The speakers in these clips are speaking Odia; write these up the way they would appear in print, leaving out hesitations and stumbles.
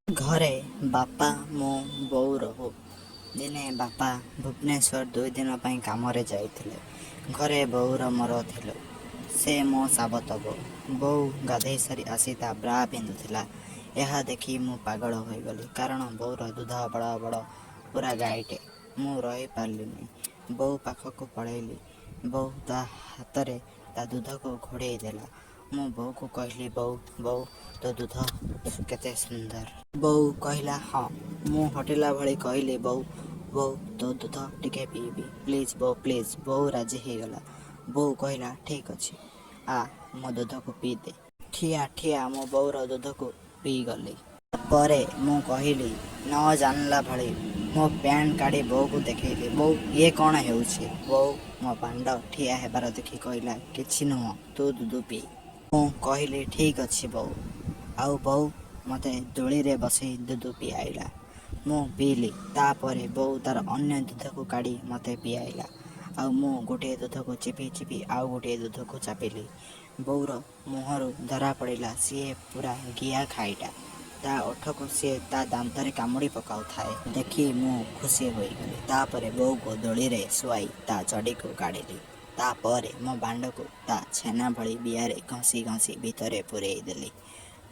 ଘରେ ବାପା, ମୁଁ, ବୋଉ ରହୁ। ଦିନେ ବାପା ଭୁବନେଶ୍ୱର 2 ଦିନ ପାଇଁ କାମରେ ଯାଇଥିଲେ। ଘରେ ବୋଉର ମୋର ଥିଲୁ। ସେ ମୋ ସାବତ ବୋଉ। ବୋଉ ଗାଧେଇ ସାରି ଆସି ତା ବ୍ରା ପିନ୍ଧୁଥିଲା। ଏହା ଦେଖି ମୁଁ ପାଗଳ ହୋଇଗଲି। କାରଣ ବୋଉର ଦୁଧ ବଡ଼ ବଡ଼, ପୂରା ଗାଈଟେ। ମୁଁ ରହିପାରିଲିନି। ବୋଉ ପାଖକୁ ପଳେଇଲି। ବୋଉ ତା ହାତରେ ତା ଦୁଧକୁ ଘୋଡ଼େଇ ଦେଲା। ମୁଁ ବୋଉକୁ କହିଲି, "ବୋଉ, ବୋଉ, ତୋ ଦୁଧ କେତେ ସୁନ୍ଦର।" ବୋଉ କହିଲା, "ହଁ।" ମୁଁ ହଟିଲା ଭଳି କହିଲି, "ବୋଉ, ବୋଉ, ତୋ ଦୁଧ ଟିକେ ପିଇବି। ପ୍ଲିଜ୍ ବୋଉ, ପ୍ଲିଜ୍।" ବୋଉ ରାଜି ହେଇଗଲା। ବୋଉ କହିଲା, "ଠିକ୍ ଅଛି, ଆ ମୋ ଦୁଧକୁ ପିଇଦେ।" ଠିଆ ଠିଆ ମୁଁ ବୋଉର ଦୁଧକୁ ପିଇଗଲି। ପରେ ମୁଁ କହିଲି, ନ ଜାଣିଲା ଭଳି ମୋ ପ୍ୟାଣ୍ଟ କାଢ଼ି ବୋଉକୁ ଦେଖେଇଲି, "ବୋଉ, ଇଏ କ'ଣ ହେଉଛି?" ବୋଉ ମୋ ବାଣ୍ଡ ଠିଆ ହେବାର ଦେଖି କହିଲା, "କିଛି ନୁହଁ, ତୁ ଦୁଧ ପିଇ।" ମୁଁ କହିଲି, "ଠିକ୍ ଅଛି ବୋଉ।" ଆଉ ବୋଉ ମୋତେ ଦୋଳିରେ ବସେଇ ଦୁଧ ପିଆଇଲା। ମୁଁ ପିଇଲି। ତାପରେ ବୋଉ ତାର ଅନ୍ୟ ଦୁଧକୁ କାଢ଼ି ମୋତେ ପିଆଇଲା। ଆଉ ମୁଁ ଗୋଟିଏ ଦୁଧକୁ ଚିପି ଚିପି ଆଉ ଗୋଟିଏ ଦୁଧକୁ ଚାପିଲି। ବୋଉର ମୁହଁରୁ ଧରାପଡ଼ିଲା, ସିଏ ପୂରା ଗିହା ଖାଇଟା। ତା ଓଠକୁ ସିଏ ତା ଦାନ୍ତରେ କାମୁଡ଼ି ପକାଉଥାଏ। ଦେଖି ମୁଁ ଖୁସି ହୋଇଗଲି। ତାପରେ ବୋଉକୁ ଦୋଳିରେ ଶୁଆଇ ତା ଚଡ଼ିକୁ କାଢ଼ିଲି। ତାପରେ ମୋ ବାଣ୍ଡକୁ ତା ଛେନା ଭଳି ବିଆରେ ଘଷି ଘଷି ଭିତରେ ପୂରେଇ ଦେଲି।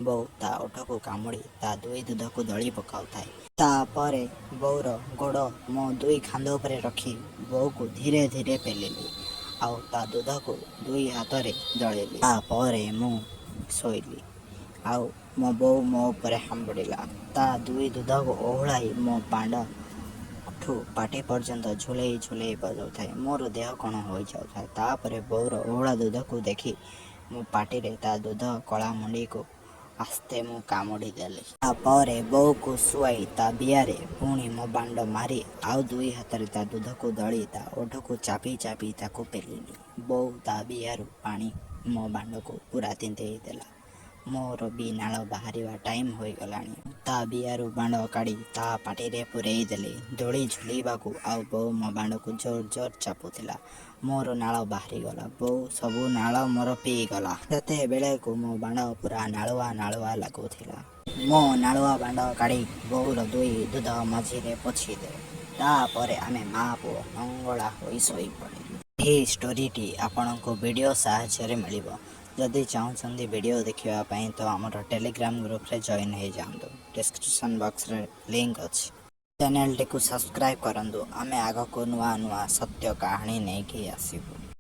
ବୋଉ ତା ଓଠକୁ କାମୁଡ଼ି ତା ଦୁଇ ଦୁଧକୁ ଦଳି ପକାଉଥାଏ। ତାପରେ ବୋଉର ଗୋଡ଼ ମୋ ଦୁଇ କାନ୍ଧ ଉପରେ ରଖି ବୋଉକୁ ଧୀରେ ଧୀରେ ପେଲିଲି ଆଉ ତା ଦୁଧକୁ ଦୁଇ ହାତରେ ଦଳିଲି। ତାପରେ ମୁଁ ଶୋଇଲି ଆଉ ମୋ ବୋଉ ମୋ ଉପରେ ହାମ୍ବୁଡ଼ିଲା। ତା ଦୁଇ ଦୁଧକୁ ଓହଳାଇ ମୋ ବାଣ୍ଡଠୁ ପାଟି ପର୍ଯ୍ୟନ୍ତ ଝୁଲେଇ ଝୁଲେଇ ବଜାଉଥାଏ। ମୋର ଦେହ କ'ଣ ହୋଇଯାଉଥାଏ। ତାପରେ ବୋଉର ଓହଳା ଦୁଧକୁ ଦେଖି ମୋ ପାଟିରେ ତା ଦୁଧ କଳା ମୁଣ୍ଡିକୁ ଆସ୍ତେ ମୁଁ କାମୁଡ଼ି ଦେଲି। ତାପରେ ବୋଉକୁ ଶୁଆଇ ତା ବିଆରେ ପୁଣି ମୋ ବାଣ୍ଡ ମାରି ଆଉ ଦୁଇ ହାତରେ ତା ଦୁଧକୁ ଦଳି ତା ଓଠକୁ ଚାପି ଚାପି ତାକୁ ପେଲିଲି। ବୋଉ ତା ବିଆରୁ ପାଣି ମୋ ବାଣ୍ଡକୁ ପୂରା ତିନ୍ତେଇ ଦେଲା। ମୋର ବି ନାଳ ବାହାରିବା ଟାଇମ୍ ହୋଇଗଲାଣି। ତା ବିଆରୁ ବାଣ୍ଡ କାଢ଼ି ତା ପାଟିରେ ପୂରେଇ ଦେଲି ଦୋଳି ଝୁଲିବାକୁ ଆଉ ବୋଉ ମୋ ବାଣ୍ଡକୁ ଜୋର ଜୋର ଚାପୁଥିଲା। ମୋର ନାଳ ବାହାରିଗଲା। ବୋଉ ସବୁ ନାଳ ମୋର ପିଇଗଲା। ସେତେବେଳକୁ ମୋ ବାଣ୍ଡ ପୂରା ନାଳୁଆ ନାଳୁଆ ଲାଗୁଥିଲା। ମୋ ନାଳୁଆ ବାଣ୍ଡ କାଢ଼ି ବୋଉର ଦୁଇ ଦୁଧ ମଝିରେ ପୋଛିଦେଲି। ତାପରେ ଆମେ ମା ପୁଅ ନଙ୍ଗଳା ହୋଇ ଶୋଇପଡ଼ିଲୁ। ଏହି ଷ୍ଟୋରିଟି ଆପଣଙ୍କୁ ଭିଡ଼ିଓ ସାହାଯ୍ୟରେ ମିଳିବ। ଯଦି ଚାହୁଁଛନ୍ତି ଭିଡ଼ିଓ ଦେଖିବା ପାଇଁ, ତ ଆମର ଟେଲିଗ୍ରାମ ଗ୍ରୁପରେ ଜଏନ୍ ହେଇଯାଆନ୍ତୁ। ଡିସ୍କ୍ରିପସନ୍ ବକ୍ସରେ ଲିଙ୍କ ଅଛି। ଚ୍ୟାନେଲଟିକୁ ସବସ୍କ୍ରାଇବ୍ କରନ୍ତୁ। ଆମେ ଆଗକୁ ନୂଆ ନୂଆ ସତ୍ୟ କାହାଣୀ ନେଇକି ଆସିବୁ।